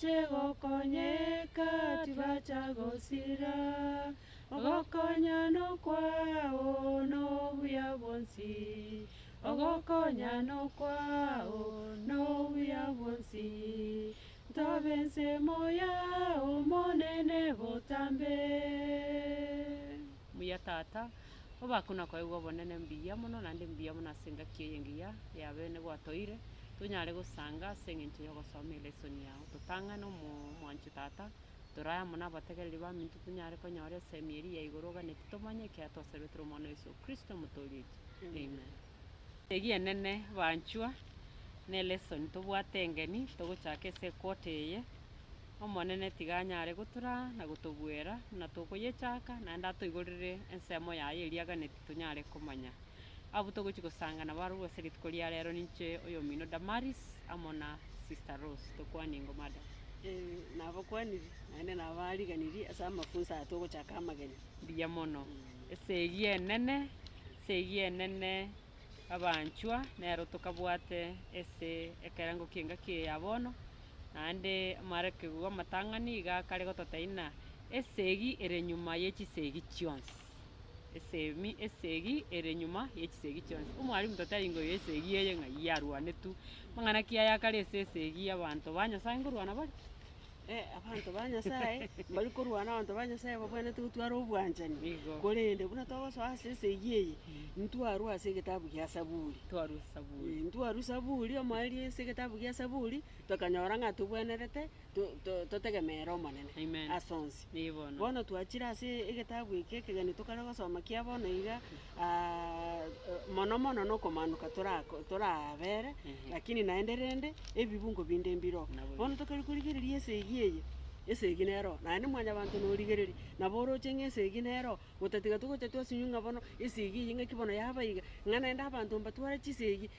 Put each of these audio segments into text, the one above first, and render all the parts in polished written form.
Bache gokonyeka tibacha gosira, Ogokonya nokwao nobuya bwonsi, Ogokonya nokwao nobuya bwonsi, Ntobe ensemo yao Omonene botambe. Mbuya tata, obakwe na koegwa obonene mbuya mono naende mbuya mono ase engaki eye engiya ya bene gwatoire. Tonyare gosanga ase eng'encho y'ogosoma elesoni yao. Totang'ane omo omwancho tata, torae amo nabategereri baminto tonyare konyora esemi eria ya igoro oganeti tomanye ekiagera twaseretire Omwana o Yeso Kristo omotoori oito. Amen. Eyio enene banchwa, na elesoni tobwate engeni togochaka ase equarter eye, Omonene tiga anyare gotoraa na gotobuera buna tokoyechaka naende atoigorere ensemo yaye eria aganeti tonyare komanya. Abwo togochia gosanga nabarobwo ase rituko ria rero ninche oyomino Damaris amo na Sister Rose. Tokwanie ingo madam. Nabakwanire, naende nabariganirie ase amafunso aya togochaka amageni. Mbuya mono. Esegi enene, esegi enene abanchwa nero tokabwate ase ekerengo ki'engaki eye ya bono, naende amarekegwa amatang'ani iga akare gototebia ng'a esegi ere nyuma ye chisegi chionsi. Esemi, esegi ere nyuma ye chisegi chionsi. Omwalimu totari ng'a oyo esegi eye ng'ai yarwanetwe, amang'ana ki aya akare ase esegi abanto ba Nyasaye nkorwana bare? Abanto ba Nyasaye, mbari korwana abanto ba Nyasaye babwenerete gotwara obwanchani, Igo. korende buna togosoa ase esegi eye, ntwarwe ase egetabu gia Saburi. Twarwe Saburi. Ntwarwe Saburi, omoerio ase egetabu gia Saburi, tokanyora ng'a tobwenerete. to- to- totegemere Omonene Amen. ase onsi. Ee bono. Bono twachire ase egetabu eke ekegeni tokare gosoma kia bono iga, mono mono na okomanuka torako torabere, Ehe. lakini naende rende, ebibungo binde mbiroo. Nabo Bono tokari korigereria esegi eye, esegi nero, naende mwanyabanto norigereria, nabo oroche ng'a esegi nero, Gotatiga togocha twasinywa ng'a bono esegi eye ng'aki bono yaba iga, ng'a naende abanto mbatware chisegi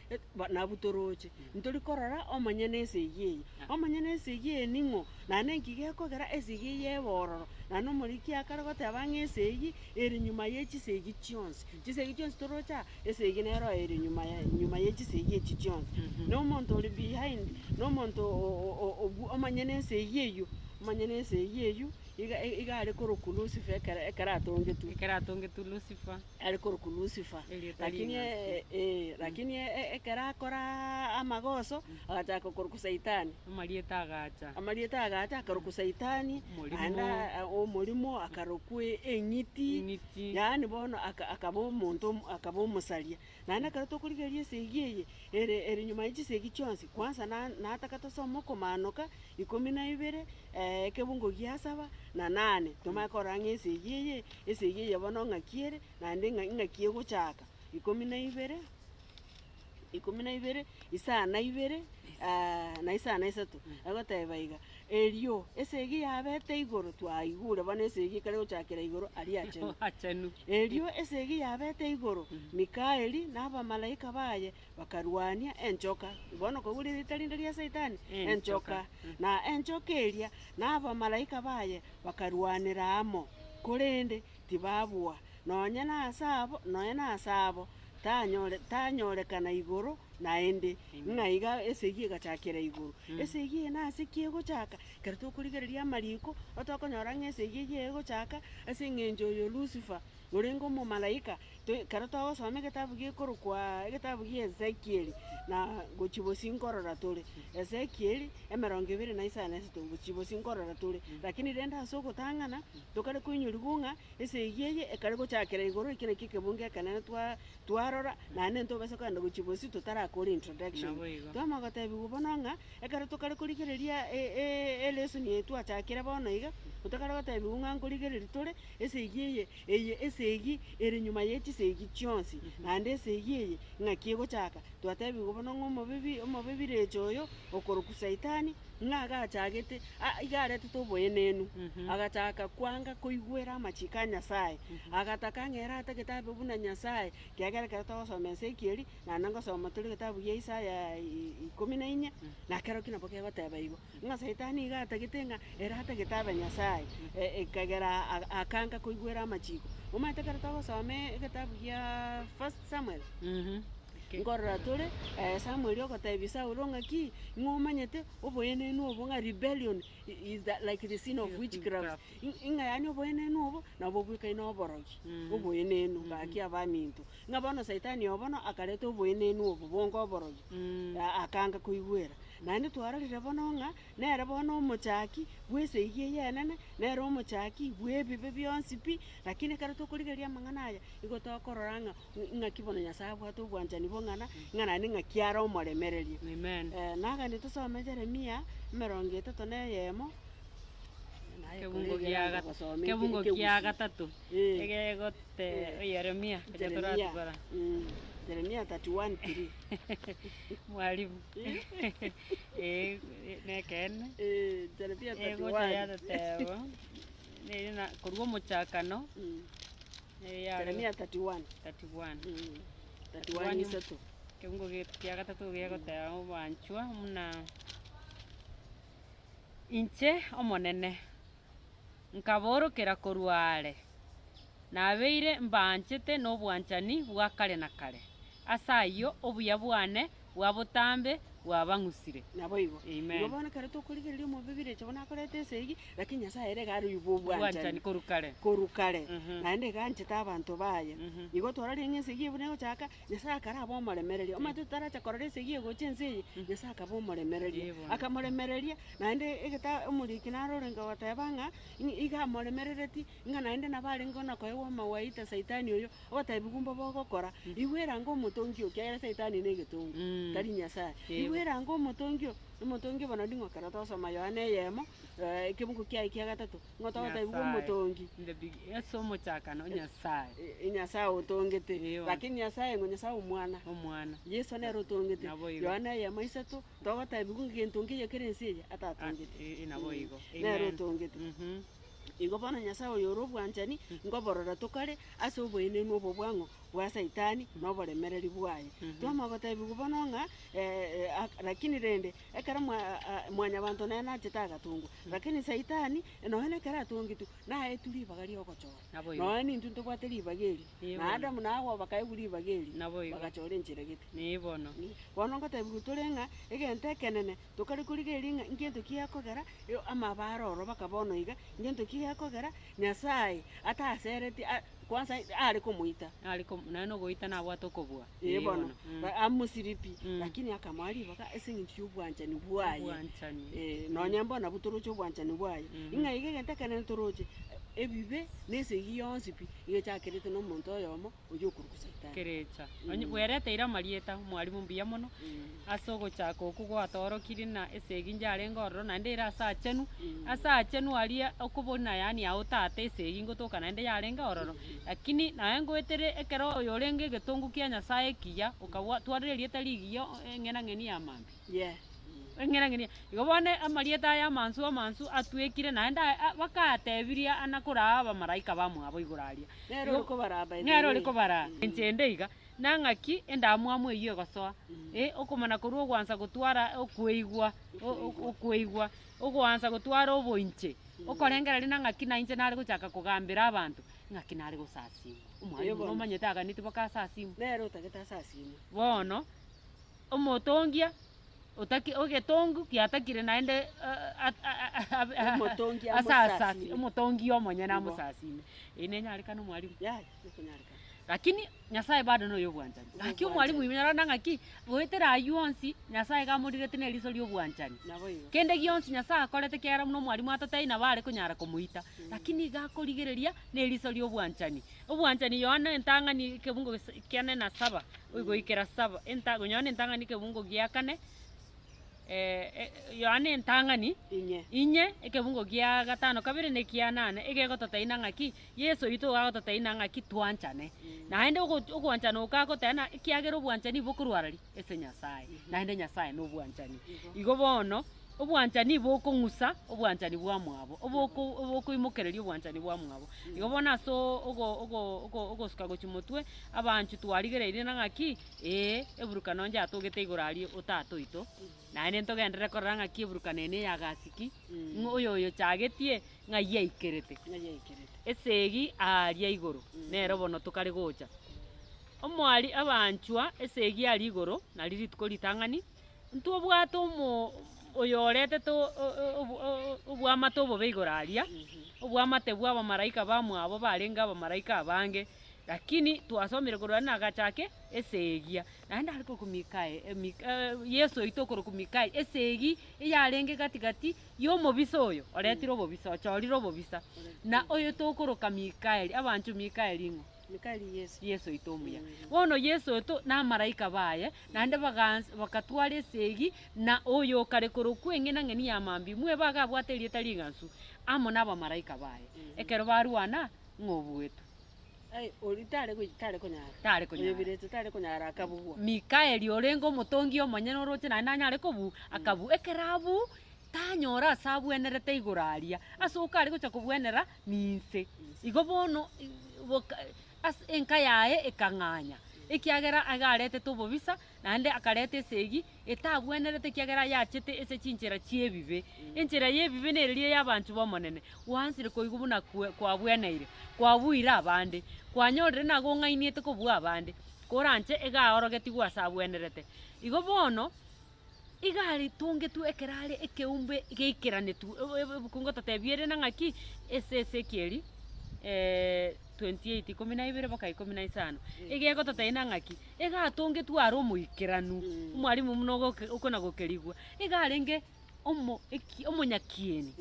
nabwo toroche. Ntori korora omonyene esegi eye. Omonyene esegi eye ning'o? Naende nki gekogera esegi eye ebe ororo? Naende omoriki akare goteba ng'a esegi ere nyuma ye chisegi chionsi. Chisegi chionsi toroche aa, esegi nero ere nyuma ya nyuma ye chisegi echi chionsi. Na omonto ore behind, na omonto o- o- omonyene esegi eywo, omonyene esegi eywo. Iga iga are korokwa Lusifa ekero ekero atongetwe. Ekero atongetwe Lusifa. Are korokwa Lusifa. Erieta Lakini ring'ansu. eh, lakini ekero akora amagoso, agachaka korokwa Saitani. Amarieta agacha. Amarieta agacha akarokwa Saitani, Omorimo. naende omorimo, akarokwa eng'iti, Eng'iti. yaani bono aka akaba omonto akaba omosaria. Naende ekero tokorigereria esegi eye, ere ere nyuma ye chisegi chionsi, kwanza na nataka tosome okomanoka ikomi na ibere, ekebungo gia saba na nane, tomanye korora ng'a esegi eye, esegi eye bono ng'aki ere, naende ng'a ng'aki egochaka. Ikomi na ibere, ikomi na ibere, isaa na ibere, na isaa na isato, egoteba iga, Erio esegi yabete igoro, twaigure bono esegi ekare gochakera igoro aria achenu. Achenu. Erio esegi yabete igoro, Mikaeli na abamalaika baye bakarwania enchoka. Bono koigwa rieta rinde ria Saitani, Enchoka. enchoka. Na enchoka eria na abamalaika baye bakarwanera amo, korende tibabua, nonya nase abo, nonya nase abo tanyore tanyorekana igoro Naende, ng'a iga esegi egachakera igoro. Esegi eye nase ki egochaka? Ekero tokorigereria amariko, otokonyora ng'a esegi eyio egochaka ase eng'encho oyo Lucifer, orenge omomalaika, to ekero togosoma egetabu gekorokwa egetabu gia Ezekieli, na gochia bosio nkorora tore, Ezekieli, emerongo ebere na isano na isato, gochia bosio nkorora tore. Lakini rende ase ogotang'ana, tokare koinyoriwa ng'a esegi eye ekare gochakera igoro, eki nakio ekebungo ekenene twa. Twarora, naende ntobasa kogenda gochia bosio totarakora introduction. Naboigo. Twamanya gotebiwa bono ng'a, ekero tokare korigereria e- e- elesson eye twachakire bono iga, otokare gotebiwa ng'a nkorigereria tore, esegi eye eye esegi ere nyuma ye chisegi chionsi, naende esegi eye ng'aki egochaka. Twatebiwa bono ng'a omobibi omobibirecha oyo, okorokwa saitani, ng'a agachagete a iga aretete oboenenu, agachaka kwanga koigwera amachiko a Nyasaye, agataka ng'a ere atagete abe buna Nyasaye, kiagera ekero togosoma Ezekieli, naende ngosoma tore egetabu gia Isaya ikomi na inye, na kerokio nabo kegoteba igo, ng'a saitani iga atagete ng'a ere atagete abe Nyasaye, ekagera akanga koigwera amachiko. Omanyete ekero togosoma egetabu gia First Samuel. Nkorora tore Samuel ogoteebia Saulo ng'aki, Ing'o omanyete oboenenu obo ng'a rebellion is the like the sin of witchcraft, ng'a yaani oboenenu obo nabo bobwekaine oborogi, oboenenu gaki abaminto. Ng'a bono saitani obo bono akareta oboenenu obo bonga oborogi, akanga koigwera. Naende twarorire bono ng'a nere bono omochaki bw'esegi eye enene, nere omochaki bw'ebibe bionsi pi, lakini ekero tokorigereria amang'ana aya, nigo tokorora ng'a ng'aki bono Nyasaye abwate obwanchani bong'ana, ng'a naende ng'aki are omoremereria. Amen. Nagende tosome Jeremia, emerongo etato na eyemo, naye Kebungo kore gia egere gat- gosoma kebungo eke- kia ekegusii. gatato Eh. egegote Yeremia ekero Jeremia, toratubara. Jeremia 31:3. Mwalimu eh, nekeene Eh, Jeremia egocha 31. yatoteba nere na korwa omochakano nere yare Jeremia 31. 31. 31 isato. Kebungo gia gatato gegoteba obanchwa buna inche Omonene nkaborokera korwa aare, nabeire mbanchete nobwanchani bwa kare na kare, ase ayio obuya bwane bwa botambe bwabang'usire. Naboigo. Amen. Igo bono ekero tokorigereria omobibirecha bono akoreta esegi, lakini Nyasaye ere iga are oyio bwa obwanchani. Obwanchani korwa kare. Korwa kare. Mhm. Naende iga anchete abanto baye. Mhm. Igo twarorire ng'a esegi eye buna egochaka, Nyasaye akaraba omoremereria. Omanyete totaracha korora esegi egocha ense eye, Nyasaye akaba omoremereria. Ee bono. Akamoremereria, naende egeta omoriki naro orenge goteba ng'a, ng'a iga amoremerereti, ng'a naende nabo arenge buna koegwa amawaida saitani oyo, Ogotebiwa mbobe ogokora, igwera ange omotongi oo, ekiagera saitani na egetongi, tari Nyasae. Igwera ange omotongi oo, omotongi bono ning'o ekero twasoma Yohana eyemo, ekebugu kiaye kia gatato, ng'o togotebiwa Nyasae. omotongi? In the beg- ase omochakano Nyasae. Nyasae otongete, Eeh. lakini Nyasae ng'o? Nyasae omwana. Omwana. Yeso nere otongete. Naboigo. Yohana eyemo isato, togotebiwa ng'a gento nkeiyo kere ense eye atatongete. Ah, eh, naboigo. Nere Amen. otongete. Mhm. Igo bono Nyasae oyo ore obwanchani, nkoborora tokare ase oboenenu obo bwang'o bwa Saitani na oboremereri bwaye. Twamanya gotebiwa bono ng'a lakini rende ekero mwa mwanyabanto nere nachete agatongwa, lakini Saitani nonya na ekero atongetwe, naetwe ribaga ria ogochora. Naboigo. Nonya nintwe ntobwate ribaga eri, Ee na bono. Adamu na Hawa bakaegwa ribaga eri, Naboigo. bagachora enchera gete. Ee bono. Bono ngotebiwa tore ng'a egento ekenene Tokare korigereria ng'a ngento ki gekogera amabare oro baka bono iga, ngento ki gekogera Nyasaye atasereti a kwanza are komoita. Are kom naende nogoita nabwate okobua. Ee Ee bono, bono, mm. amosiripi, Mm. lakini akamoa ribaga ase eng'encho ya obwanchani bwaye. Obwanchani. Nonye mbono nabwo toroche obwanchani bwaye. Mhm. Ng'a iga egento ekenene toroche, ebibe na esegi yonsi pi, iga echakerete na omonto oyomo. oyio okorokwa Saitani. Kerecha. Onye bwereteire amarieta, Omwalimu mbuya mono, ase ogochaka okwo gwatoorokirie ng'a esegi njarenge ororo naende ere ase achenu, ase achenu aria okobuna yaani ao tata esegi ngotoka naende yarenge ororo, lakini naye ngoetere ekero oyorenge egetongu kia Nyasaye ekiya, okabwa twarire erieta rigiya eng'enang'eni ya mambia. Yeah. Eng'enang'eni igo bono amarieta aya amansu amansu atwekire naende aya bakatebirie ana koraa abamalaika bamwabo igoro aria. Nere ore kobaraa by the Nere ore way. kobaraa. Enche ende iga, nang'aki endamwamu eyio egosoa, eh, okomana korwa ogwansa gotwara okweigwa, okweigwa, ogoansa gotwara oboinche, okorengereria nang'aki nainche nare gochaka kogambera abanto, ng'aki nare gosasimwa. Omwalimu Bono. nomanyete aganeti mpaka asasimwe. Nere otagete asasimwe. Bono, omotongia otaki ogetongu giatakire naende Omotongi asasasi amosasime. omotongi omonyene Igo. amosasime. Eyio nenyarekane omwalimu. Yaya, nekonyarekana. Lakini Nyasaye bado noyo obwanchani. Gaki omwalimu Obwanchani. oinyora rora ng'aki, goetera aywo onsi, Nyasaye iga amorigereti na eriso ria obwanchani. Naboigo. Kende gionsi Nyasaye akorete kiagera buna omwalimu atotebia nabo are konyara komoita, lakini iga akorigereria na eriso ria obwanchani. Obwanchani Yohana entang'ani ekebungo gese kiane na saba, goikera saba, enta Yohana entang'ani ekebungo gia kane, Yohana entang'ani, Inye. inye, ekebungo gia gatano kabere na ekia nane, egegototeina ng'aki, Yeso oito iga agototeina ng'aki twanchane. Naende ogo ogwanchana oko agoteba ng'a ekiagera obwanchani bokorwa arari ase Nyasaye, naende Nyasaye na obwanchani. Igo bono, obwanchani bokong'usa obwanchani bwa mwabo, oboko obokoimokereria obwanchani bwa mwabo. Igo bono ase ogo ogo ogo ogosuka gochia motwe, abanchwa twarigereirie na ng'aki, Ee, eburukano njatogete igoro aria o tata oito, naende ntogenderere korora ng'aki eburukano eye neyagasiki, ng'a oyo oyochagetie ng'ai aikerete. Ng'ai aikerete. Esegi aaria igoro, nero bono tokare gocha. Omwari abanchwa esegi aria igoro, nario rituko ritang'ani, ntobwate omo oyoretete obwamate obobe igoro aria, obwamate bwa abamaraika bamwabo barenge abamaraika abange, lakini twasomire korwa aria nagachake esegia. Naende are korokwa Mikael Mika Yeso oito okorokwa Mikael, esegi eyarenge gati gati ya omobisa oyo, oretire obobisa ochorire obobisa, na oyo tokoroka Mikaeli, abanchwa Mikaeli ng'o? Mikaeli Yeso. Yeso oito omuya. Bono Yeso oito na amaraika baye, naende bagansa bagatwara esegi, na oyo okare korokwa eng'enang'eni ya mambia, mweba iga abwate erieta ring'ansu, amo na abamaraika baye. Ekero barwana, ng'a obuetwe. Ai, oria tare goi tare konyara. Tare konyara. Oyo bireto tare konyara akabugwa. Mikaeli orenge omotongi omonyene oroche naende nanyare kobua, akabua. Ekero abuu, tanyora ase abwenerete igoro aria, ase okare gocha kobwenera ninse. Igo bono boka ase enka yaye ekang'anya, ekiagera iga aretete obobisa, naende akareta esegi etabwenerete ekiagera yachete ase chinchera chi'ebibe. Enchera y'ebibe nereria y'abanchwa b'Omonene, gwansire koigwa buna kwe kwabweneire, kwabuire abande, kwanyorire nago ong'ainiete kobua abande, koranche iga aorogetigwe ase abwenerete. Igo bono, Iga aritongetwe ekero are ekeumbe geikeranetwe, ebuku ngototebia ere na ng'aki, ase Ezekieli 28 12 mpaka 15, iga egototebia na ng'aki, iga atongetwe are omoikeranu, omwalimu buna ogoke okona gokerigwa, iga arenge omo eki omonyakieni,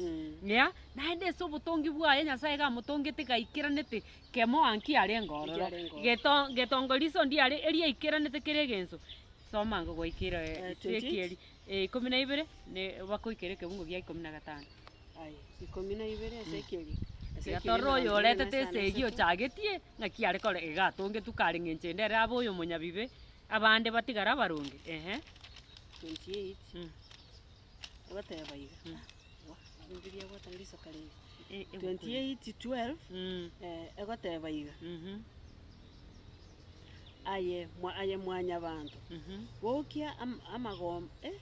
yeah, naende ase obotongi bwaye Nyasaye iga amotongete gaikeranete kemo anki arenge ororo, Ekiarenge ororo. geto getongo riso ndiare eriaikeranete kera egenso. Soma ango goikera Eh, 28. Ezekieli 12 ne bakoikera ekebungo gia 15. Aye, 12 Ezekieli. Tiga Ezekieli torore oyo emerongo oretete ene na isano esegi na isato. ochagetie, ng'aki are kore iga atongetwe kare ng'encho ende ere abe oyo omonyabibe, abande batigare abaronge, ehe. 28 Mm. Ogoteba iga. Mm. Wa, Bibilia egwata risoka riri. E- ebuku eye. 28 12 Mm, eh, egoteba iga. mhm, Aye mwa aye mwanyabanto, mhm, bokia am- amagom eh,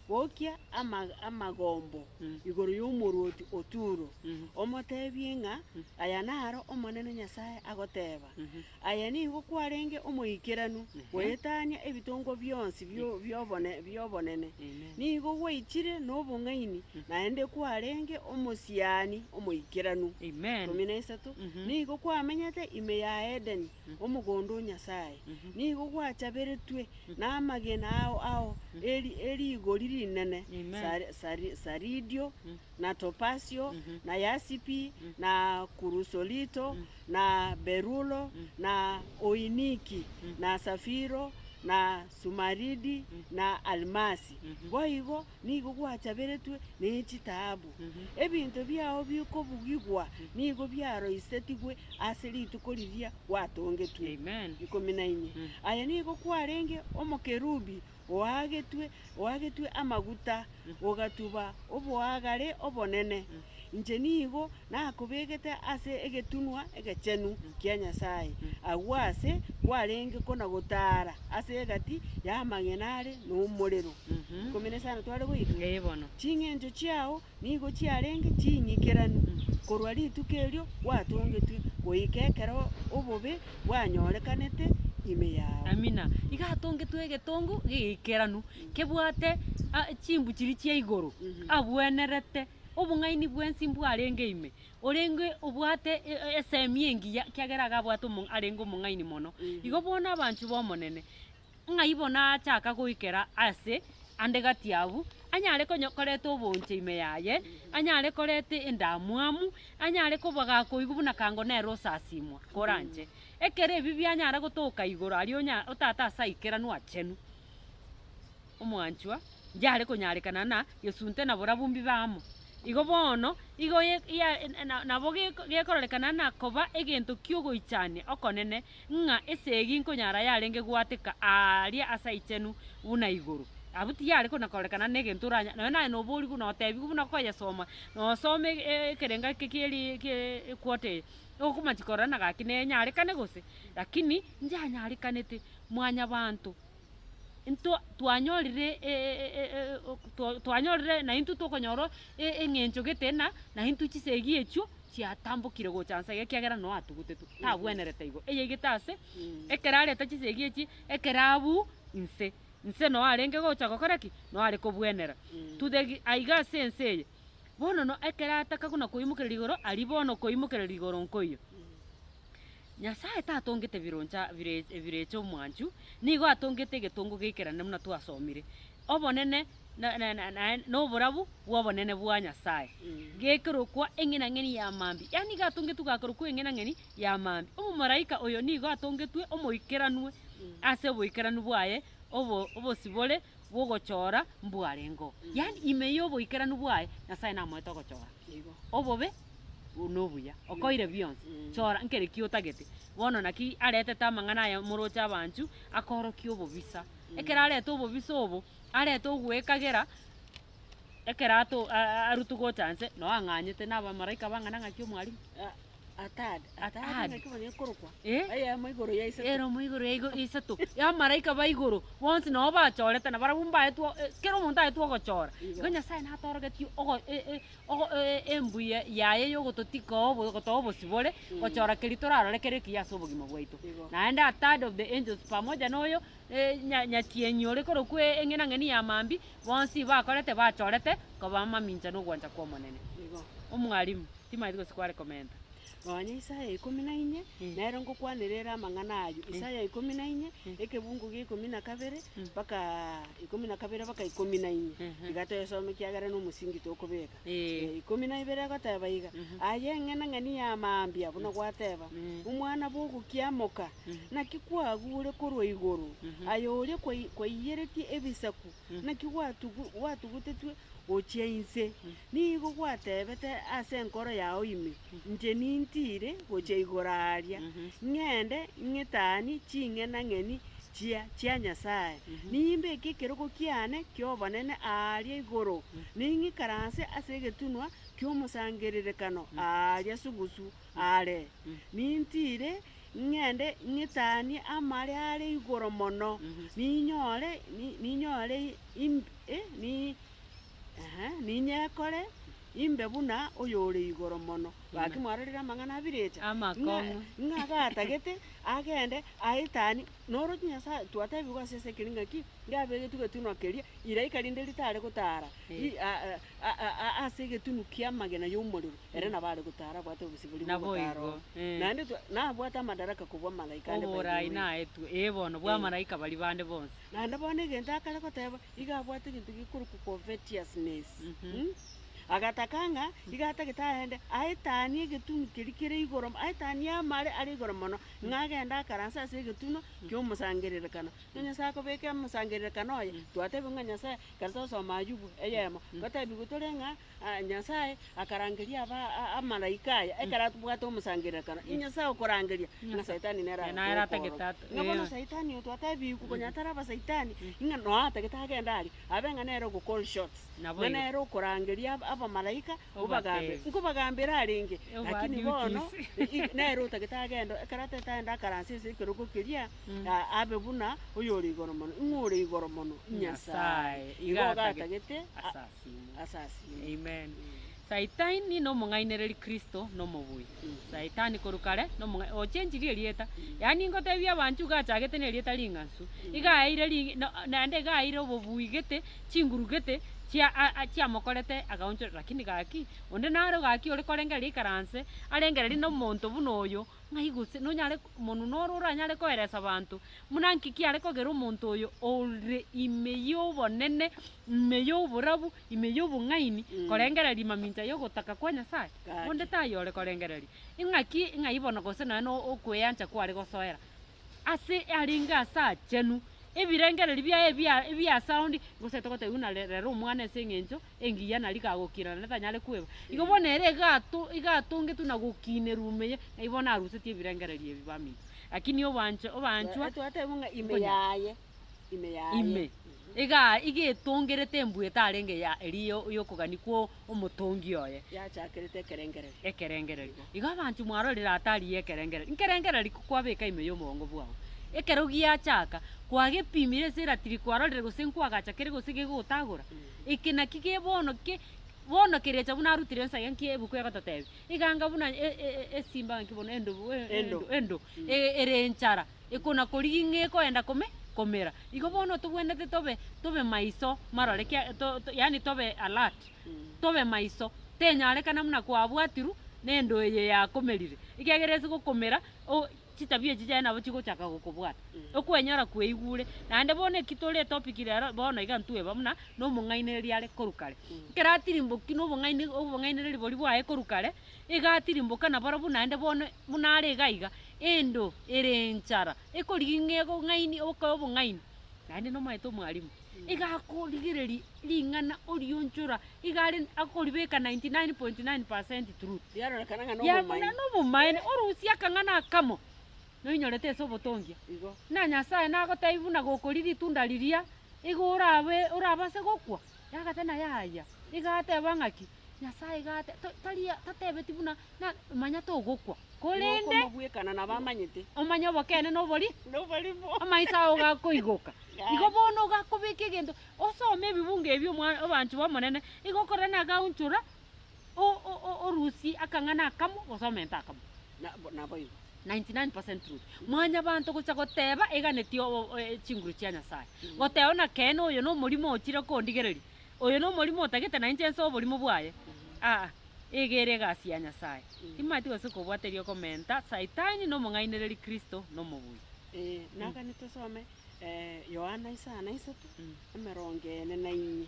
bokia ama amagombo Mm. igoro y'omoruoti o Turo, mhm, omotebie ng'a Mm. aya naro Omonene Nyasae agoteba, mhm. Aye nigo kwarenge omoikeranu Ehe. goetania ebitongwa bionsi bio bi'obone bi'obonene, Amen. nigo gwaichire nobong'aini, naende kwarenge omosiani omoikeranu. Amen. 13 Mhm. Nigo kwamenyete ime ya Edeni, omogondo o Nyasae, nigo gwachaberetwe namagena ao ao eri erigori rinene, Amen. sari- sari- saridio, na topasio, na yasipi, na kurusolito, na berulo, na oiniki, na safiro, na sumaridi, na almasi. Boigo nigo gwachaberetwe ne chitaabu. Ebinto biao bikobugigwa nigo biaroisetigwe ase rituko riria gwatongetwe. Amen. 14. Aye nigo kwarenge omokerubi oagetwe oagetwe amaguta, ogatuba oboagare obonene. Inche nigo nakobegete ase egetunwa egechenu kia Nyasae, agwo aase kwarenge kona-gotaara ase egati y'amang'ina are nomorero. 15 tware goika. Ee bono. Ching'encho chiao nigo chiarenge ching'ikeranu korwa rituko erio gwatongetwe goika ekero obobe bwanyorekanete ime yao. Amina. Iga atongetwe egetongo gegeikeranu, kebwate a chimbu chiria chia igoro, abwenerete obong'aini bwensi mbwarenge ime, orenge obwate esemi engiya ekiagera iga abwate omo arenge omong'aini mono. Igo bono abanchwa b'Omonene, ng'ai bono achaka goikera ase ande gati abwo, anyare konya koreta obonche ime yaye, anyare koreta endamwamu, anyare koba gakoigwa buna kango nere osasimwa, koranche. Ekero ebi bianyara gotoka igoro aria onya otata ase aikeranu achenu, omwanchwa, yare konyarekana na gesunte na borabwo mbibe amo. Igo bono, igo ye ya na nabo geko gekororekana na koba egento ki'ogoichania okonene, ng'a esegi nkonyara yarenge goateka aaria ase aichenu buna igoro. Abwo tiyare kona kororekana na egento oranya nonya naye noborigwe notebigwe buna okoyesoma, nosome ekerenga eke kieri kie equota eye, okomanchi korora na gaki nenyarekane gose, lakini njanyarekanete mwanyabanto. Intwe twanyorire twanyorire naintwe tokonyora eng'encho gete na naintwe chisegi echio. chiatambokire gocha nse iga ekiagera noo atugutetwe, tabwenerete igo. Eyaigete ase, ekero areta chisegi echi, ekero abwo inse, inse noo arenge gocha gokora ki? Noo are kobwenera. To the aiga ase ense eye, bono no ekero ataka buna koimokereria igoro, aria bono koimokereria igoro nkoiyo. Nyasaye tatongete bironcha bire ebirecha omwanchu, nigo atongete egetongo geikerane buna twasomire. Obonene na na na naende na oborabu bw'obonene bwa Nyasaye. Gekerokwa eng'enang'eni ya mambia, yaani iga atongetwe gakorokwa eng'enang'eni ya mambia. Omomalaika oyo nigo atongetwe omoikeranwe ase oboikeranu bwaye obo obosibore bw'ogochora mbwarengeo. Yaani ime y'oboikeranu bwaye, Nyasaye namoete ogochora. Obobe nobuya, okoire bionsi, chora nkere ki otagete. Bono naki aretete amang'ana aya moroche abanchu, akorokia obobisa. Ekero arete obobisa obo, arete ogwekagera, ekero ato arutwe gocha nse, noo ang'anyete na abamaraika bang'ana ng'aki omwalimu. Atad, Atad Atad. naki bono ekorokwa? Eh? Eyemo igoro ya isato. Eromo igoro ya igo isato, ya amaraika ba igoro, bonsi nabo bachorete na barabwo mbaetwe o kera omonto aetwe ogochora. Igo. Igo Nyasaye natorogetie ogo e- e ogo e- e embuya yaye yogototika obo gotoa obosibore, gochora keria torarore kere ekiya ase obogima bwaito. Igo. Naende a third of the angels pamoja na oyo nya nyachienyi ore korokwa eng'enang'eni ya mambia, bonsi bakorete bachorete koba amamincha na ogwancha kw'Omonene. Igo. Omwalimu, timanyeti gose kware komenta. Nonya Isaya ikomi na inye, nere ngokwanera ere amang'ana ayio. Isaya ikomi na inye, ekebungu gia ikomi na kabere, mpaka ikomi na kabere mpaka ikomi na inye. Tiga toyesome ekiagera na omosingi tokobeka. Ikomi na ibere egoteba iga, Aye eng'enang'eni ya mambia, buna gwateba, omwana bw'ogokiamoka, naki kwagure korwa igoro, aye oria kwai kwaiyeretie ebisaku, naki gwatugu gwatugutetwe gochia inse. Nigo gwatebete ase enkoro yao ime, Inche nintiire gochia igoro aaria, ng'ende ng'etanie ching'enang'eni chia chia Nyasae, nimbeke ekerogo kiane ki'obonene aaria igoro, ning'ikaranse ase egetunwa ki'omosangererekano aaria sugusu are. Nintiire ng'ende ng'etanie amare are igoro mono, ninyore ninyore imb ni ninyekore imbe buna oyore igoro mono. Gaki mwarorire amang'ana abirecha? Amakong'u. Ng'a gatagete agende aetanie, noroche Nyasaye twatebigwa ase ase ekeri ng'aki, ngabegetwe egetunwa keria, iraika rinde ritare gotara i- a- a- a- a- ase egetunu kia amagena ya omorero, ere nabo are gotara abwate obosibori bwa Nabo ogotara igo, oo. eh. Naende twa nabwate amadaraka kobua amalaika ande by the Oborai way. naetwe, ee bono, bwa Eh. amalaika baria bande bonsi. Naende bono egento akare goteba, iga abwate egento gekorokwa covetousness, mh, agataka ng'a iga atagete aende aetanie egetunu keria kere igoro aetanie amare are igoro mono, ng'a agende akaranse ase egetunwa kia omosangererekano. Ng'a Nyasaye akobeka omosangererekano oye, twatebiwa ng'a Nyasaye, ekero twasoma Ayubu eyemo, twatebiwa tore ng'a Nyasaye akarangeria aba amalaika aya, ekero abwate omosangererekano, Nyasaye okorangeria, ng'a saitani nere Nere atagete agotokorora. at- Ng'a bono eh. saitani oyo twatebiwu konya tari abasaitani, ng'a noo atagete agende aria, abe ng'a nere ogo call shots, Nabo ng'a igo. nere okorangeria aba abamalaika, obagambe, Obatebi. nkobagambera arenge, Oba lakini bono, duties. i- nere otagete agende, ekero atagete agende akaranse ase ekerogo keria, abe buna oyore igoro mono, ing'o ore igoro mono? Nyasaye. Nyasaye. Igo Iga atagete gatagete a- asasime. asasime. Amen. Saitani nomong'ainereria Kristo nomobui. Saitani korwa kare nomong'ai ochenchirie erieta. Yaani ngotebia abanchu iga achagete na erieta ring'ansu, iga aeire ri no naende iga aeire obobui gete, chinguru gete, chia a a chiamokorete agaonchora lakini gaki, onde naro gaki ore korengereria ikaranse, arengererie na omonto buna oyo, ng'ai gose nonyare monwe noro oranyare koeresa abanto, buna nki kiare kogera omonto oyo ore ime y'obonene, ime y'oborabu, ime y'obong'aini, korengereria mamincha y'ogotaka kwa Nyasae? Gaki. Onde taiyo ore korengereria. Ing'aki ng'ai bono gose nonya na okweancha kware gosoera ase arenge ase achenu, ebirengererio biaye ebia ebia sound, gose togotebia buna re rero omwana ase eng'encho engiya nari kagokina naende tanyare kweba. Igo bono ere iga ato iga atongetwe na gokinerwa ime ye, ngai bono arusetie ebirengererio ebi baminto. Lakini obanche obanchwa Twatebwa ng'a ime nkonya yaye, ime yaye. ime, iga iga etongerete embwa etarenge ya eria yo yokogania kwa omotongi oye. Yachakerete ekerengererio. Ekerengererio. Igo abanto mwarorire hatari ya ekerengererio. Nkerengererio ki kwabeka ime y'omogongo bwao? Ekero giachaka, kwagepimire ase eratiri kwarorire gose nkwagacha kere gose gegotagora? Eke naki ke bono ke. Bono kerecha buna arutire ensa iga nki ebuku egototebia? Iga anga buna e- e- esimba ngaki bono endobu Endo. endo ere enchara, ekona korigia ng'a ekoenda kome komera. Igo bono tobwenerete tobe tobe maiso marore kia to to yaani tobe alert, tobe maiso, tenyarekana buna kwabwatirwe na endo eye yakomerire, ekiagera ase gokomera o chitabia echi chiaye nabo chigochaka gokobwata, okwenyora kweigure, naende bono eki tore etopic rero bono iga ntweba buna na omong'ainereria are korwa kare. Ekero atirimboki na obong'aini obong'ainereria boria bwaye korwa kare, iga atirimboka nabarobwo naende bono buna are iga iga, endo ere enchara, ekorigia ng'a egong'aini okoe obong'aini, naende nomanyete omwalimu, iga akorigereria ring'ana orionchora, iga are akoribeka 99.9% truth. Riarorekana ng'a Ya buna nobomaene. nobomaene, orusie akang'ana akamo, noinyorete ase obotongia. Igo. Na Nyasaye nagotebia buna gokoria ritunda riria, igo orabe orabase gokwa? Yagateba yaya, iga ateba ng'aki, Nyasaye iga ate to tari tatebeti buna na manya togokwa, korende Okomobwekana nabo amanyete. omanye obokeene na obori Noborimo. amaiso ao gakoigoka. Igo bono gakobeka egento, osome ebibungo ebio omwa abanchwa b'Omonene, igo okorora nagaonchora o- o- o- orusie akang'ana akamo gose omente akamo. Nabo naboigo. 99% truth. Mwanyabanto gocha goteba eganetie o- o- chinguru chia Nyasaye. Goteba buna keene oyo na omorimo ochire kondigereria, oyo na omorimo otagete nainche nse oborimo bwaye, aa, iga ere egasi ya Nyasaye. Timanyeti gose kobwate erio okomenta, Saitani na omong'ainereria Kristo na omobui. Eh, nagani tosome Yohana isano na isato, emerongo ene na inye,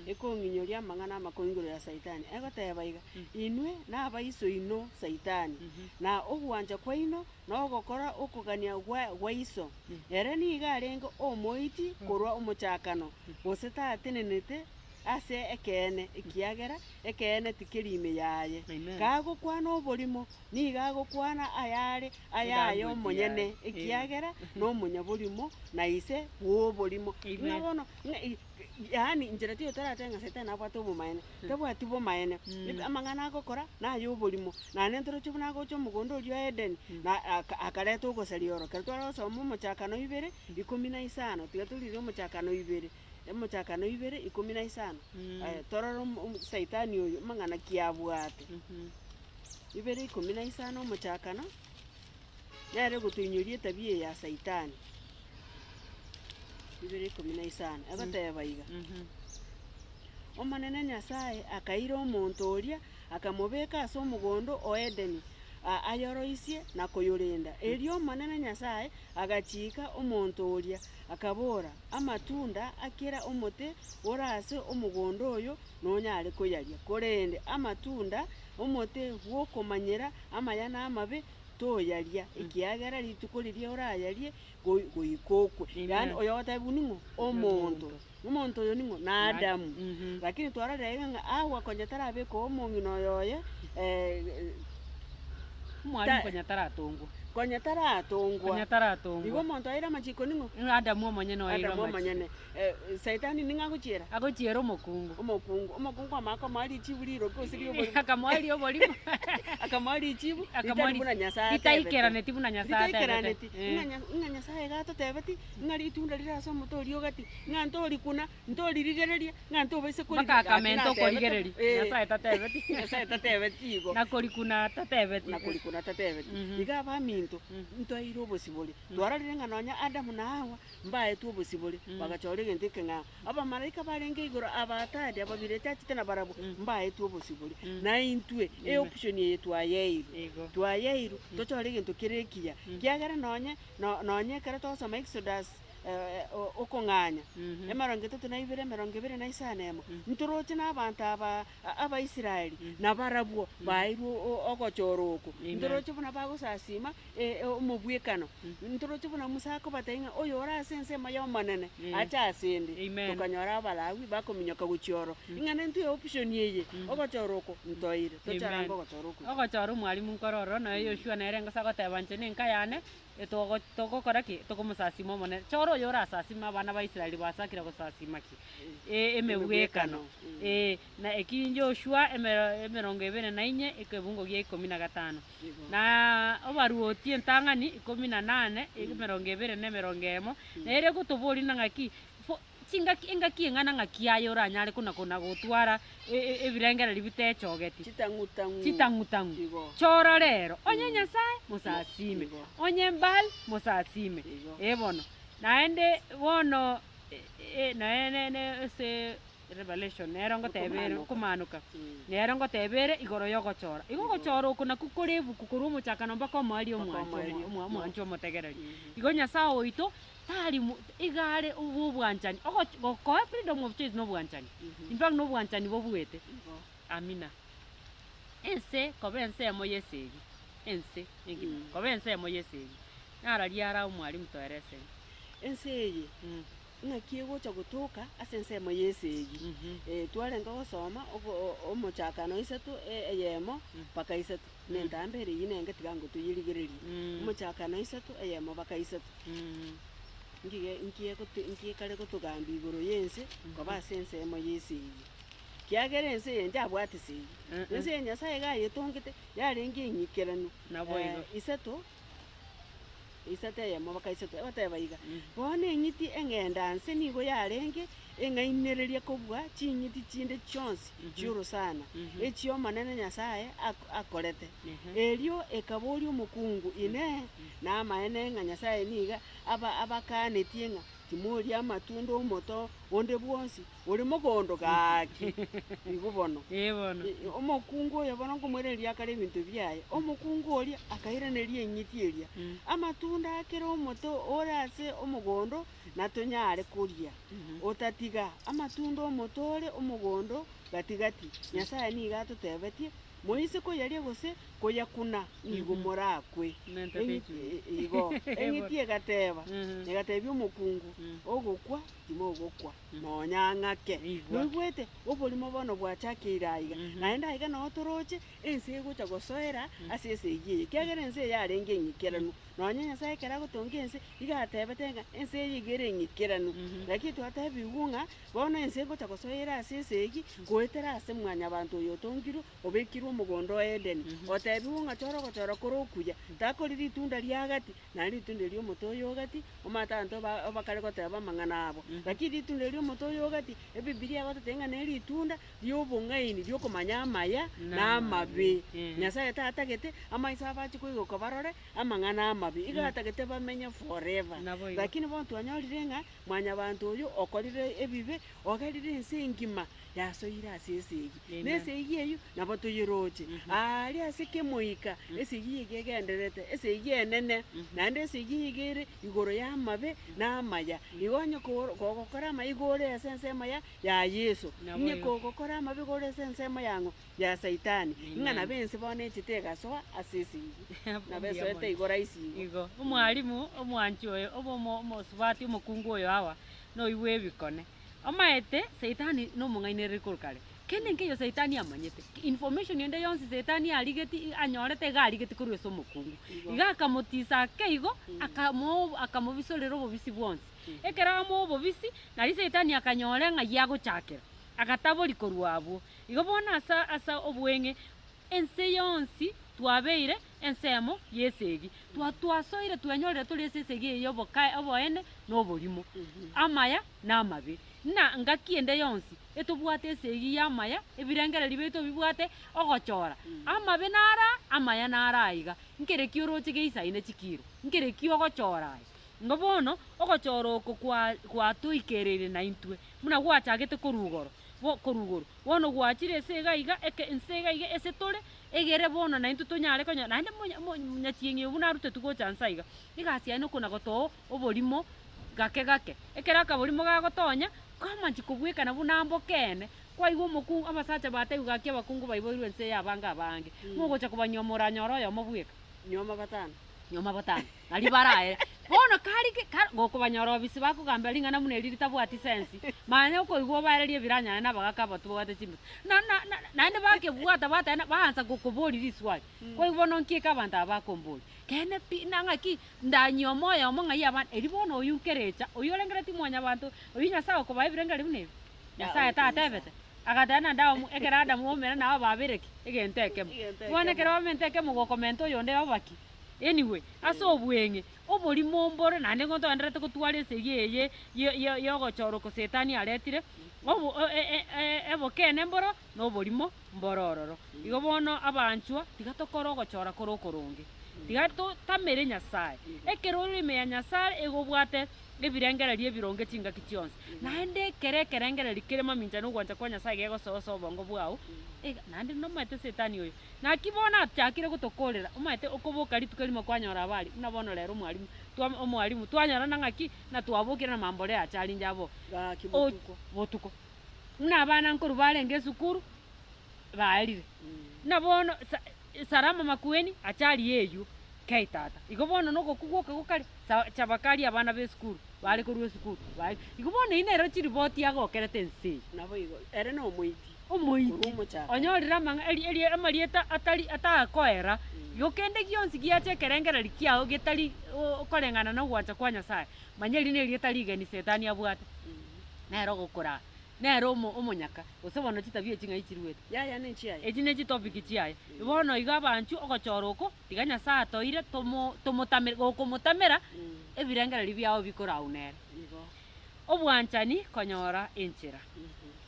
ekong'inyoria amang'ana amakong'u igoro ya Saitani, egoteba iga, Inwe nabaiso inwe Saitani, na ogwancha kwaino nogokora okogania gwa gwa iso. Ere nigo arenge omoiti korwa omochakano, gose tatenenete ase ekeene, ekiagera ekeene tikeri ime yaye. Amen. Kagokwana oborimo, Nigo agokwana ayare ayaye Elanguage omonyene, yaye. ekiagera nomonyaborimo na ise bw'oborimo. Amen. Ng'a bono, ng'a i- yaani inchera tiyo toratebe ng'a Saitani nabwate obomaene, tabwati bomaene, Mm. amang'ana agokora naye oborimo. Naende ntoroche buna agocha omogondo oria o Edeni, na aka akareta ogosaria oro. Ekero tware gosoma omochakano ibere, ikomi na isano, tiga torire omochakano ibere, omochakano ibere ikomi na isano, Mm. torore omo omo saitani oyo amang'ana ki abwate. Mhm. Ibere ikomi na isano omochakano, nere ogotoinyoria etabia eye ya Saitani. Ibere ikomi na isano, egoteba iga, Omonene Nyasae akaira omonto oria, akamobeka ase omogondo o Edeni, ayoroisie na koyorenda. Erio Omonene Nyasae agachika omonto oria, akabora, Amatunda a kera omote ore ase omogondo oyo nonyare koyaria, korende amatunda 'omote bw'okomanyera amaya na amabe toyaria, ekiagera rituko riria orayarie goi- goika okwe. Yaani Amen. oyo ogotebiwa ning'o? Omonto. Omonto oyo ning'o? Na Adamu. Mhm. Lakini twarorire iga ng'a Hawa konya tarabeka omong'ina oyo oye Omwalimu Ta- konya taratongwa. konya taratongwa. Konya Igo taratongwa. omonto aire amachiko ning'o? Adamu omonyene oeirwe Adamu amachiko. omonyene. Saitani ning'o agochiera? Agochiera omokungu. Omokungu. Omokungu amanye komoa richibu riroke gose ri'oborimo. Akamoa ri'oborimo. Akamoa richibu Akamoa ritari ri- buna Nyasae atebete. Ritaikeraneti buna Nyasae atebete. Ritaikeraneti. Eh. Ng'a Nya- ng'a Nyasae iga atotebeti, ng'a ritunda rire ase omote oria ogati, ng'a ntorikuna, ntoririgereria, ng'a ntobaisa kori- Mpaka akamenta Gaki natebete- okorigereria. Eh. Nyasae tatebeti. Nyasae tatebeti igo. Na korikuna tatebeti. Na korikuna tatebeti. Mhm. Iga abaminto, Mm. ntoire obosibore. Twarorire ng'a nonya Adamu na Hawa, Mbaetwe obosibore, bagachora egento ekeng'ao. Abamalaika barenge igoro, abatari, ababireti achete nabarabwo, mbaetwe obosibore. Na intwe, eoption eye twayeirwe, Igo. twayeirwe, tochore egento kere ekiya. Kiagera nonye, no- nonye ekero togosoma Exodus okong'anya, emerongo etato na ibere, emerongo ebere na isano emo, ntoroche na abanto aba Abaisraeli, nabarabwo baeirwe ogochora oko. Amen. Ntoroche buna bagosasima omobwekano. Ntoroche buna Musa akobatebia ng'a oyo ore ase ensemo y'Omonene ache asende. Amen. Tokanyora Abalawi bakominyoka gochia oro. Ing'ana intwe option eye, ogochora oko ntoire. Tochorange Amen. ogochora oko. Ogochora omwalimu nkore ororo, noyo Yoshua nere ngose agoteba inche na enka yane, etogo togokora ki? Tokomosasima Omonene. Chora oyo orasasime abana ba Israeli basakire gosasima ki? Emegwekano. Ee, na eki Joshua emero emerongo ebere na inye, ekebungo gia ikomi na gatano. Na obaruoti entang'ani ikomi na nane, emerongo ebere na emerongo eyemo, nere egotoboria ng'a ng'aki, fo. Chingaki engaki eng'ana ng'aki aye oranyare kona kona gotwara ebirengererio bitechogeti. Chitang'utang'u. Chitang'utang'u. Igo. Chora rero, onye Nyasae, mosasime, Igo. onye Baal, mosasime. Igo. Ee bono. Naende bono noe ne ne ase Revelation nero ngoteba ere Okomaanoka. okomaanoka, Mm. nero ngoteba ere igoro yogochora. Igo Igo. ogochora oko nakwo kore ebuku korwa omochakano mpaka omoerio Mpaka omwancho omoerio. omo omwancho omotegereri. Mhm. Igo Nyasae oito, tari mo iga are obwo obwanchani, ogoch gokoa freedom of choice na obwanchani, Mhm. in fact na obwanchani bobuete. Igo. Amina. Ense koba ensemo ya esegi, ense engima, Mm. koba ensemo ya esegi, nararia ara omwalimu toerese. Ense eye, ng'aki egocha gotoka ase ensemo ya esegi. Twarenge gosoma ogo o- omochakano isato eyemo mpaka isato, na entambe ere eywo nenge tiga ngotoyerigererie. Omochakano isato eyemo mpaka isato. Ngige nki egote nki ekare gotogambia igoro ya ense, koba ase ensemo ya esegi. Kiagera ense eye njabwate esegi, ense eye Nyasaye iga ayetongete, yarenge eng'ikeranu. Naboigo. Isato, isato eyemo mpaka isato, egoteba iga, bono eng'iti eng'enda nse nigo yarenge eng'ainereria kobua ching'iti chinde chionsi chi'orosana, echi'Omonene Nyasae ak- akorete. Erio ekaboria omokungu, Inee! Namaene ng'a Nyasae nigo aba abakanetie ng'a timoria amatunda 'omoto onde bwonsi ore mogondo gaki? Igo bono. Ee bono. Omokungu oyo bono nkomoiraneria akare ebinto biaye, omokungu oria akairaneria eng'iti eria, Amatunda a kera omote ore ase omogondo natonyare koria, otatiga amatunda 'omote ore omogondo gati-gati. Nyasae nigo atotebetie, Moise koyaria gose koyakuna, nigo morakwe. Mentete Eng'iti echumbi. igo, eng'iti egateba, egatebia omokungu, Ogokwa timogokwa nonya ng'ake. Igwa. Noigwete oborimo bono bwachakeire aiga, naende aiga noo toroche ense egocha gosoera ase esegi eye, ekiagera ense eye yarenge eng'ikeranu. Nonya Nyasae ekero agotonga ense, iga atebete ng'a ense eye iga ere eng'ikeranu. Lakini twatebigwe ng'a bono ense egocha gosoera ase esegi, goetera ase mwanyabanto oyo otongirwe, obekirwe omogondo o Edeni, otebigwe ng'a chora ogochora kore okuya, takori ritunda ria gati, naende ritunda erio omote oyo o gati, omanyete abanto ba bakare goteba amang'ana abo. Lakini ritunda erio omote oyo o gati, ebibilia egototebia ng'a ne ritunda ri'obong'aini ri'okomanya amaya na amabe. Nyasaye tatagete amaiso abo achie koigoka barore amang'ana amabe, iga atagete bamenye forever. Naboigo. Lakini bono twanyorire ng'a mwanyabanto oyo okorire ebibe, ogerire ense engima yasoire ase esegi. Na Amen. esegi eyio nabo toyeroche, aaria ase kemoika esegi iga egendererete, esegi enene, naende esegi iga ere igoro y'amabe na amaya. Igo onye koro kogokora amaya igo ore ase ensemo ya ya Yeso, Naboigo. onye kogokora amabe igo ore ase ensemo ya ng'o? Ya Saitani. Ng'a Amen. nabo ense bono echete egasoa ase esegi. Nabo Mbuya esoete mono. igo rahisi igo. Igo, omwalimu, omwanchi oyo, obo omo omosubati omokungu oyo Hawa, noigwe ebikone. Omaete, saitani nomong'ainereria korwa kare. Kende nkeiyo saitani amanyete, information ende yonsi saitani arigeti anyorete iga arigeti korwa ase omokungu. Igo. Iga akamotisa ake igo, akamo akamobisorera obobisi bwonsi. Ekero amoa obobisi, nario saitani akanyora ng'ai agochakera, agatabori korwa abwo. Igo bono asa ase obweng'e, ense yonsi twabeire ensemo y'esegi. Twa twasoire twenyorire tore ase esegi eye y'obokae oboene na oborimo, amaya na amabe. Ng'a ngaki ende yonsi, etobwate esegi y'amaya, ebirengererio biaito bibwate ogochora, amabe naro aa, amaya naro aiga. Nkere ki oroche geisaine chikiro? Nkere ki ogochora aye? Igo bono, ogochora oko kwa gwatoikereire naintwe, buna gwachagete korwa igoro, bo korwa igoro. Bono gwachire ase iga iga eke ense iga iga ase tore, egere bono naintwe tonyare konya naende monya mo nyachieng'e buna arutetwe gocha nsa iga, egasi yaye nokona gotoa oborimo gake gake. Ekero akaborimo gagotonya, kwamanchi kobwekana buna mbokeene, kwaigwa omokungu abasacha batebiwa gaki abakungu baiboirwe ense eye abange abange, mogocha kobanyuoma oranyore oyomo bweka. Nyuoma batano. Nyuoma batano, nario baraere. Bono kari ki kar gokobanyora obisi bakogambera ring'ana buna eri ritabwati sensi, manya okoigwa obaererie ebiranyare na abagaka abatu babwate chimbe. Na na na naende bakebwata bateba baansa gokoboria riswali, kwaigwa bono nki eke abanto aba bakomboria. Keene pi na ng'aki, ndanyuome oyomo ng'ai abande, erio bono oyio nkerecha, oyio orengeretie mwanyabanto, oyio Nyasaye okobaa ebirengererio buna ebi? Nyasaye tatebete? Agateba naende amo ekero Adamu aumera nabo babeire ki? Egento ekemo. Egento Bono ekemo. ekero bamente ekemo gokomenta oyonde oba ki? Anyway, ase obweng'e, oborimo mbore naende nigo togendererete gotwara esegi eye ye- ye yogochora oko setani aretire, obo e- e- ebokene mboro na oborimo mboro ororo. Igo bono abanchwa, tiga tokore ogochora kore okoronge, tiga totamere Nyasaye. Ekero ore ime ya Nyasaye igo obwate ebirengererio ebironge chingaki chionsi. Naende ekero ekerengererio kere mamincha na ogwancha kwa Nyasaye gegosoa ase obongo bwao, iga naende nomanyete setani oyo, naki bono achakire gotokorera, omanyete okoboka rituko erimo kwanyora abari, buna bono rero omwalimu twa omwalimu twanyorana ng'aki, ng'a twabokire na mamborea acharinge abwo Gaki botuko. botuko. Buna abana nkorwa barenge esukuru, baerire. Buna bono sa salama makueni, achari eywo, kei tata. Igo bono na ogokwa gwoka gokare, sa chabakari abana ba esukuru, bare korwa esukuru, baria. Igo bono eywo nero chiripoti agokerete ense eye. Naboigo, ere nomoiti. Omoiti, Korwa omochakano. onyorire amang'a eri eri amarieta atari atakoera, igo kende gionsi giacha ekerengereri kiago getari o koreng'ana na ogwancha kwa Nyasaye, manya eri na erieta rigeni setani abwate. Nere ogokoraa, nere omo omonyaka, gose bono chitabia echi ng'ai chiruete. Yaya nenchiaye. Echi ne chitopic chiaye. Bono igo abanchwa ogochora oko, tiga Nyasaye atoeire tomo tomotamere gokomotamera, ebirengererio biago bikorau nere. Igo. Obwanchani konyora enchera,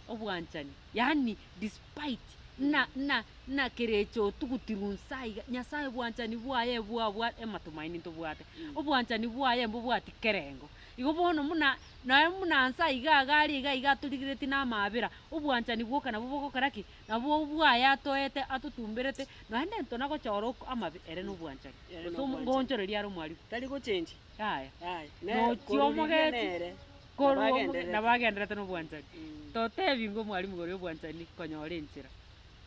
obwanchani, yaani despite na na na kerecha otugutirwe nsa iga, Nyasaye obwanchani bwaye bwabwa amatumaini ntobwate, obwanchani bwaye mbobwati kerengo. Igo bono buna nonya buna nsa iga iga aria iga iga atorigeretie na amaabera, obwanchani bwoka nabwo bogokora ki? Nabwo bwaye atoete atotumberete, nonya nento nagochora oko amabe ere na obwanchani, Ere gose na obwanchani. ngoonchoreria are omwalimu. Tari gochenji. Yaya. Yaya. Ne Nochia korwa riria omogeti, nere, korwa nabo omoge agendererete. nabo agendererete na obwanchani. Totebi ng'a omwalimu igoro ya obwanchani konyora enchera.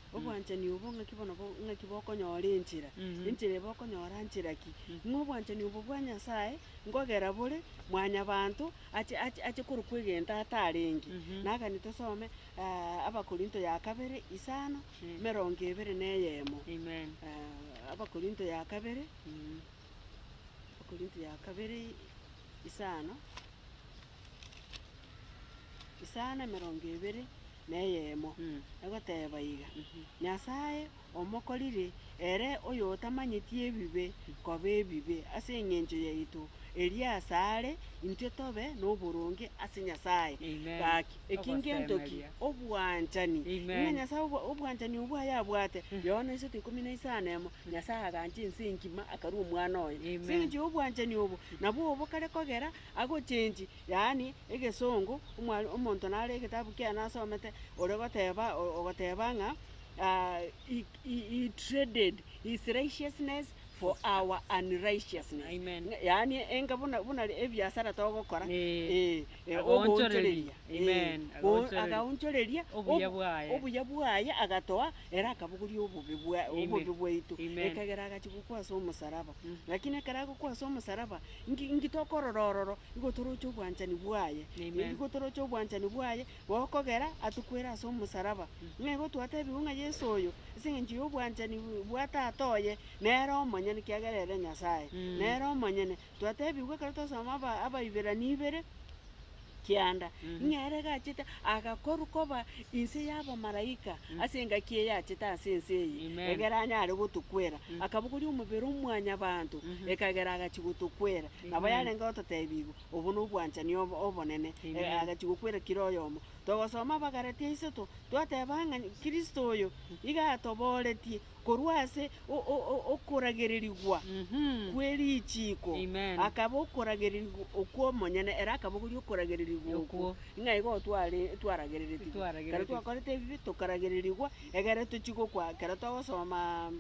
Obwanchani obo ng'aki bono bo ng'aki bokonyora enchera, enchera eye bokonyora nchera ki? Ng'a obwanchani obo bwa Nyasaye, nkogera bore mwanyabanto ache ache ache korokwa egento atarenge. Nagani tosome Abakorinto ya kabere isano, emerongo ebere na eyemo. Amen. Abakorinto ya kabere, Abakorinto ya kabere isano, isano emerongo ebere na eyemo, egoteba iga, Nyasaye omokorire ere oyotamanyeti ebibe koba ebibe ase eng'encho yaito, erio asare intwe tobe noboronge ase Nyasaye. Amen. Gaki, eki ngento ki? Ogosemeria. Obwanchani. Amen. Ng'a Nyasaye obwa obwanchani obwo aye abwate, Yohana isato ikomi na isano emo, Nyasaye agancha ense engima akarua omwana oye. Amen. Ase eng'encho ya obwanchani obo, nabwo obo kare kogera agochengi, yaani egesongo, omwa omonto nare egetabu kiaye nasomete, ore goteba ogoteba ng'a he he traded his righteousness for our unrighteousness. Amen. Ng'a yaani enga buna buna ebiasara togokora, Eh, eh, agaonchoreria. ogoonchoreria, eh, Amen, go- agaonchoreria. agaonchoreria Obuya obu- bwaye. obuya bwaye agatoa, ere akabogoria obobe bwa Amen. obobe bwaito, Amen. ekagera agachia gokwa ase omosaraba. Lakini ekero agokwa ase omosaraba, nki nki tokorora ororo, igo toroche obwanchani bwaye, Amen. igo toroche obwanchani bwaye, bokogera atokwere ase omosaraba. Ng'a igo twatebigwe ng'a Yeso oyo, ase eng'encho ya obwanchani bwa tata oye, nere omonyene ekiagera ere Nyasaye, nere omonyene. Twatebigwe ekero twasoma aba Abaiberania ibere, kianda, ng'a ere gachete agakorwa koba inse y'abamalaika ase engaki eye achete ase ense eye, Amen. egere anyare gotokwera. Akabogoria omobere o mwanyabanto, ekagera agachia gotokwera. Nabo Amen. yarenge gototebia igo, obo na obwanchani obo obonene, Amen. agachia gokwera kera oyomo. Togosoma Abagalatia isato, twateba ng'a Kristo oyo iga atoboretie korwa ase okoragererigwa kwe richiiko, Amen. akaba okoragererigwa okwo omonyene, ere akabogoria okoragererigwa okwo, Okwo. ng'a igo tware twaragereretigwe. Ekero Twaragereretigwe. twakorete ebibe tokaragererigwa, egere tochie gokwa ekero togosomaa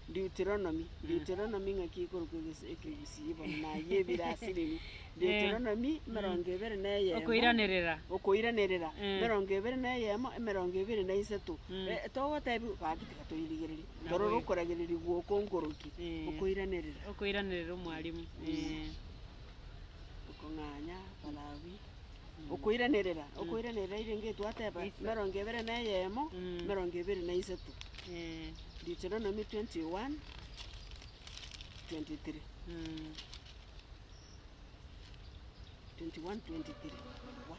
Deuteronomy, Deuteronomy ng'aki ekorokwa egese ekegusii bono naye ebire asiriri. Deuteronomy emerongo ebere na eyemo. Okoiranerera. Okoiranerera, Eh. emerongo ebere na eyemo, emerongo ebere na isato. Mm. Eh, togotebiwa gaki tiga toirigererie, Nabo torore igo. okoragererigwa oko nkoroki, Eh. okoiranerera. Okoiranerera omwalimu. Eh. Okong'anya Balawi, okoiranerera, okoiranerera erenge twateba Isa. emerongo ebere na eyemo, Mm. emerongo ebere na isato. Eh. Deuteronomy 21, 23. Mm. 21, 23. Wa,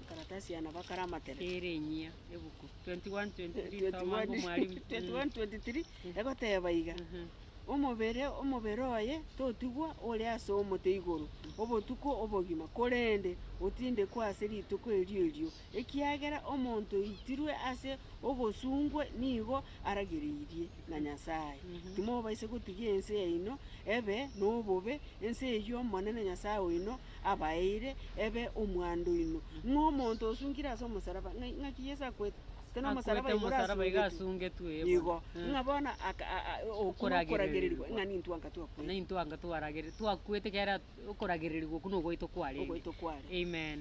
ekaratasi ya nabo akare amatere. Ere enyia ebuku 21 23 soma 21, omwalimu. 21, 23, egoteba iga. Mhm. Omobere omobere oye totigwa ore ase omote igoro obotuko obogima, korende otindekwe ase rituko erio erio, ekiagera omonto oitirwe ase ogosungwa nigo aragereirie na Nyasae. Timobaisa gotiga ense yaino ebe nobobe, ense eyio Omonene Nyasae oino abaeire ebe omwando oino. Ng'a omonto osungire ase omosaraba, ng'a ng'aki Yeso akwete? Tena omosalaba Akwete igoro omosalaba iga asungetwe. asungetwe ee bono. Igo, Eh. ng'a bono aka- a- a- okwo nokoragererigwa, Okoragererigwa. ng'a nintwe anga twakwete. Naintwe anga twaragere twakwete kera okoragererigwa okwo nogoito kwarenge. Ogoito kware. Amen.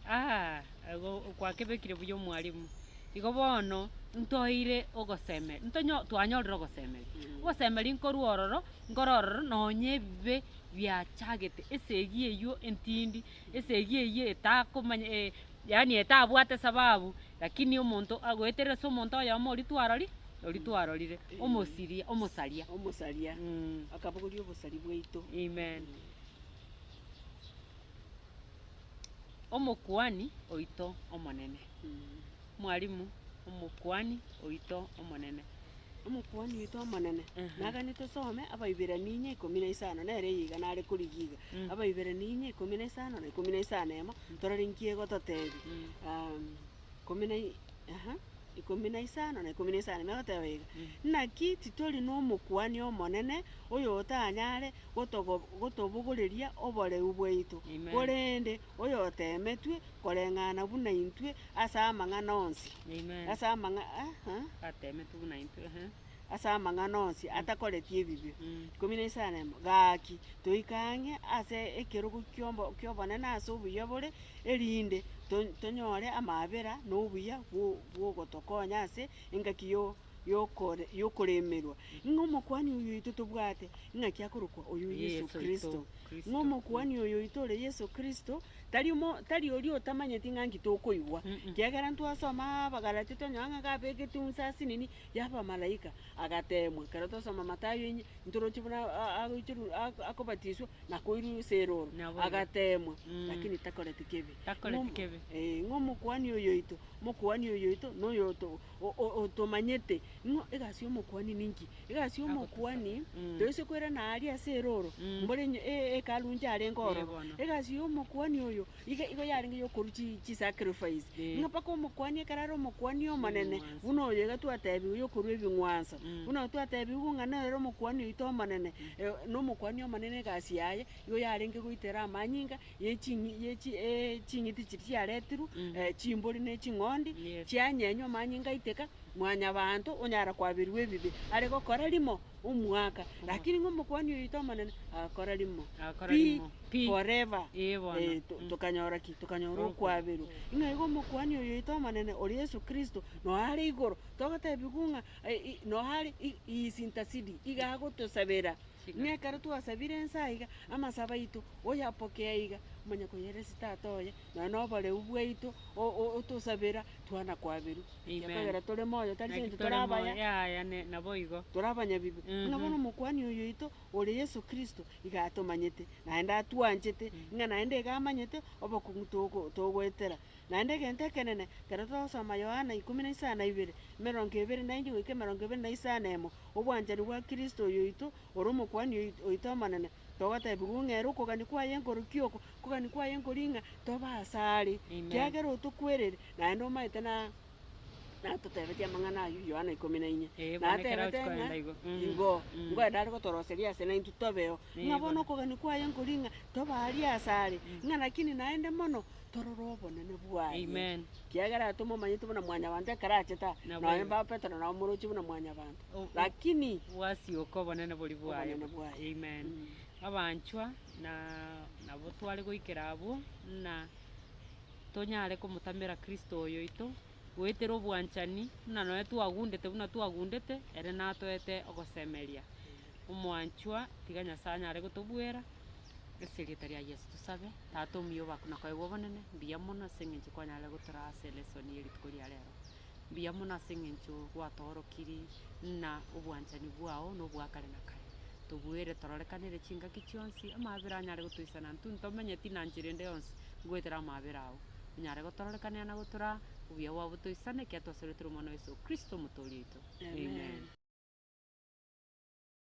Ah, igo kwakebekire buya omwalimu. Igo bono, ntoire ogoseme ntonyo twanyorire ogosemeria. Ogosemeria nkorwa ororo, nkore ororo nonye ebibe biachagete esegi eywo entindi, esegi eywo etakomanya yaani etabwate sababu, lakini omonto agoeterera ase omonto oyomo oria twarori oria twarorire, omosiria omosaria. Omosaria, akabogoria obosari bwaito. Amen. Omokuani oito omonene. Mwalimu, omokuani oito omonene. Omokuani oito omonene, nagani tosome Abaiberania ikomi na isano, nere eye iga nare korigia iga, Abaiberania ikomi na isano na ikomi na isano emo, torore nki egototebia. Ikomi na i aha, ikomi na isano na ikomi na isano emo egoteba iga, Naki titori nomokuani omonene oyotanyare gotogo gotobogoreria oboreu bwaito, Amen. korende oyoteemetwe koreng'ana buna intwe ase amang'ana onsi, Amen. ase amang'a aha, Ateemetwe buna intwe, ehe. ase amang'ana onsi atakoreti ebibe. Mm. Ikomi na isano emo, Gaki, toike ang'e ase ekerogo ki'obo ki'obonene ase obuya bore, erinde to- tonyore amaabera na obuya bwo bwogotokonya ase engaki yo yokore yokoremerwa. Ng'a omokuani oyo oito tobwate, ng'aki akorokwa? Oyo Yeso Yeso oito, Kristo. Kristo. Ng'a omokuani oyo oito ore Yeso Kristo, tari omo tari oria otamanyeti ng'a nki tokoigwa, ekiagera ntwasoma Abagalatia twanyora ng'a gabeketwe inse ase nini, ya abamalaika, agateemwa. Ekero twasoma Mathayo inye, ntoroche buna a- agoicherwa ako akobatiswa, na koirwa ase eroro, Nabo igo. agateemwa, lakini takoreti kebe. Takoreti Ng'o- kebe. eh, ng'a omokuani oyo oito, omokuani oyo oito, noyo oto o- o- otomanyete, ng'o egasi ya omokuani ninki? Egasi ya omokuani, toise koirana aria ase eroro, mbore inye e- hekalu inche arenge Eh, ororo. bono. Egasi ya omokuani oyo, iga igo yarenge ya okorwa chi chisacrifice, Eh. ng'a mpaka omokuani ekero are omokuani omonene, Ebing'wanso. buna oyo iga twatebiwe ya okorwa ebing'wanso, buna twatebiwe ng'a nere omokuani oito omonene, na omokuani omonene egasi yaye, igo yarenge goitera amanyinga, ye ching'i ye chi ching'iti chiria chiaretirwe, chimbori na eching'ondi, Yes. chianyenywa amanyinga aiteka, mwanyabanto onyara kwaberwa ebibe, are gokora rimo omwaka, lakini ng'a omokuani oito omonene agakora rimo Agakora pi rimo, pi. forever. Ee bono. Eh, to- tokanyora ki? Tokanyora okwaberwa. Ng'a igo omokuani oyo oito omonene ore Yeso Kristo, noe are igoro, togotebiwa ng'a noe are he is interceding, iga agotosabera. Ng'a ekero twasabire ense aiga, amasabo aito, oyapokea iga, omanye koyeresi tata oye, nonya na oboreu bwaito, o- o- otosabera, twana kwaberwa. Amen. Ekiagera tore moyo tari Naki seng'encho tore tore moyo, abaya, yaya ne naboigo. tore abanyabibe. Ng'a bono omokuani oyo oito, ore Yeso Kristo, iga atomanyete, naende atwanchete, ng'a naende iga amanyete, obokong'u togo togoetera. Naende egento ekenene, ekero togosoma Yohana ikomi na isano na ibere, emerongo ebere na inche goika emerongo ebere na isano emo, obwanchani bwa Kristo oyo oito, ore omokuani oito oito omonene, togotebiwa ng'a ere okogania kwaye nkorokia oko, okogania kwaye nkori ng'a tobe asare, Amen. kiagera otokwerere, naende omanyete na natotebetie amang'ana aywo Yohana ikomi na inye. Eh, bono ekero Natebete agochi ng'a kogenda igo. Mm. igo, Mm. ngoenda are gotoroseria ase naintwe tobeo, Eh, ng'a bono bono. okogania kwaye nkori ng'a tobe aria asare, ng'a lakini naende mono, torore obonene bwaye. Amen. Kiagera tomomanyete buna mwanyabanto ekero achete aa, Nabo nonye igo. ba Petero nabo moroche buna mwanyabanto, O- o- lakini Bwasioka obonene boria bwaye. Obonene bwaye. Amen. Mm. Abanchwa, na nabo tware goikera abwo, na tonyare komotamera Kristo oyo oito, goetera obwanchani, buna nonye twagundete buna twagundete, ere natoete ogosemeria. Omwanchwa, tiga Nyasaye anyare gotobuera, ase erieta ria Yeso tosabe, Tata omuya obaku na koegwa obonene, mbuya mono ase eng'encho kwanyarire gotoraa ase elesson ye rituko ria rero. Mbuya mono ase eng'encho gwatoorokirie ng'a obwanchani bwao na obwa kare na kare. Tobuere tororekanere chingaki chionsi, amaabera anyare gotoisana intwe ntomenyeti na nchera ende yonsi, ngoetera amaabera ao. Onyare gotororekanera na gotoraa, obuya bwabo botoisane, ekiagera twasoretire Omwana o Yeso Kristo Omotoori oito. Amen. Amen.